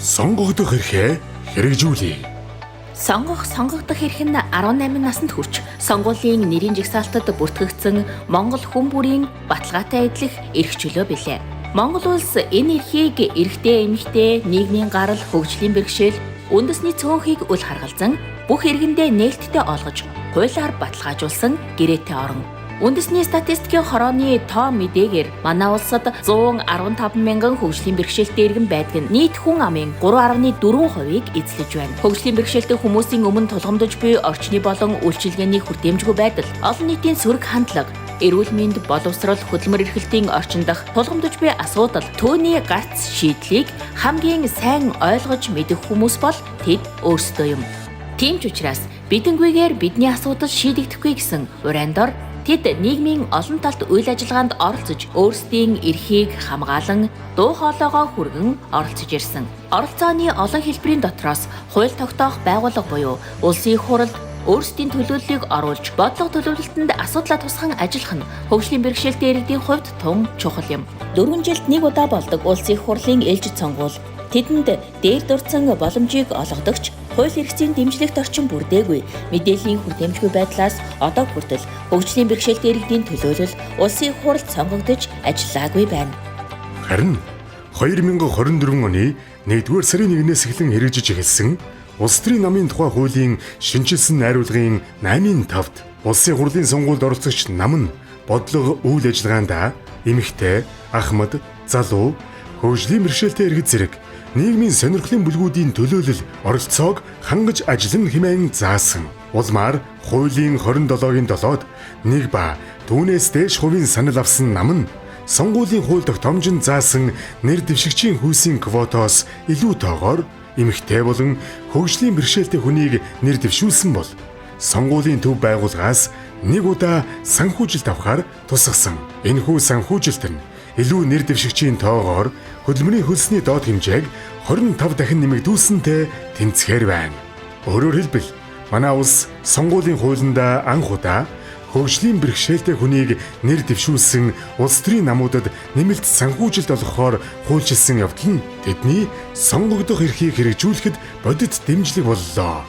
Сонгогдох эрхээ хэрэгжүүлье. Сонгох, сонгогдох эрх нь 18 наснд хүрч сонгуулийн нэрийн жагсаалтад бүртгэгдсэн Монгол хүн бүрийн баталгаатай эдлэх эрх чөлөө билээ. Монгол улс энэ эрхийг эрэгтэй, эмэгтэй, нийгмийн гарал, хөгжлийн бэрхшээл, үндэсний цөөнхийг үл харгалзан бүх иргэндээ нээлттэй олгож, хуулиар баталгаажуулсан гэрээтэй орон. Үндэсний статистикийн хорооны тоо мэдээгээр манай улсад 115 мянган хөгжлийн бэрхшээлтэй иргэн байдаг нь нийт хүн амын 3.4%-ийг эзлэж байна. Хөгжлийн бэрхшээлтэй хүмүүсийн өмнө тулгамдж буй орчны болон үйлчилгээний хүртээмжгүй байдал, олон нийтийн сөрөг хандлага, эрүүл мэнд, боловсрол, хөдөлмөр эрхлэлтийн орчин дах тулгамдж буй асуудал, түүний гарц шийдлийг хамгийн сайн ойлгож мэдэх хүмүүс бол тэд өөрсдөө юм. Тийм ч учраас бидэнгүйгээр бидний асуудал шийдэгдэхгүй гэсэн урандор тэд нийгмийн олон талт үйл ажиллагаанд оролцож өөрсдийн эрхийг хамгаалан дуу хоолойгоо хүргэн оролцож ирсэн. Оролцооны олон хэлбэрийн дотроос хууль тогтоох байгууллага буюу улсын их хурлд өөрсдийн төлөөллийг оруулж бодлого төлөвлөлтөнд асуудлаа тусган ажиллах нь хөгжлийн бэрхшээлтэй иргэдийн хувьд тун чухал юм. 4 жилд нэг удаа болдог улсын их хурлын ээлжид сонгуул тэдэнд дээр дурдсан боломжийг олгодогч хууль эрх зүйн дэмжлэгт орчин бүрдээгүй мэдээллийн хүртээмжгүй байдлаас одоо хүртэл хөгжлийн бэрхшээлтэй иргэдийн төлөөлөл улсын их хурлд сонгогдож ажиллаагүй байна. Харин 2024 оны 1-р сарын 1-ээс эхлэн хэрэгжиж эхэлсэн Улс төрийн намын тухай хуулийн шинэчилсэн найруулгын 8-ын 5-д улсын хурлын сонгуульд оролцогч нам нь бодлого үйл ажиллагаанд эмэгтэй, ахмад, залуу, хөгжлийн бэрхшээлтэй иргэд зэрэг нийгмийн сонирхлын бүлгүүдийн төлөөлөл оролцоог хангаж ажиллана хэмээн заасан. Улмаар хуулийн 27-гийн 7-д нэг ба түүнээс дээш хувийн санал авсан нам нь сонгуулийн хууль тогтоомжинд заасан нэр дэвшигчийн хүйсийн квотоос илүү тоогоор эмэгтэй болон хөгжлийн бэрхшээлтэй хүнийг нэр дэвшүүлсэн бол сонгуулийн төв байгууллагаас нэг удаа санхүүжилт авахар тусгасан. Энэхүү санхүүжилт нь илүү нэр дэвшигчийн тоогоор хөдөлмөрийн хөлсний доод хэмжээг 25 дахин нэмэгдүүлсэнтэй тэнцэхээр байна. Өөрөөр хэлбэл манай улс сонгуулийн хуулиндаа анх удаа хөгжлийн бэрхшээлтэй хүнийг нэр дэвшүүлсэн улс төрийн намуудад нэмэлт санхүүжилт олгохоор хуульчилсан явдал нь тэдний сонгогдох эрхийг хэрэгжүүлэхэд бодит дэмжлэг боллоо.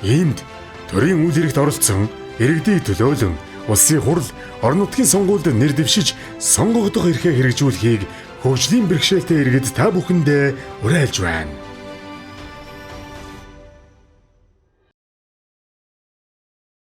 Иймд төрийн үйл хэрэгт оролцсон иргэдийг төлөөлөн улсын хурл орон нутгийн сонгуульд нэр дэвшиж сонгогдох эрхээ хэрэгжүүлэхийг хөгжлийн бэрхшээлтэй иргэд та бүхэндээ уриалж байна.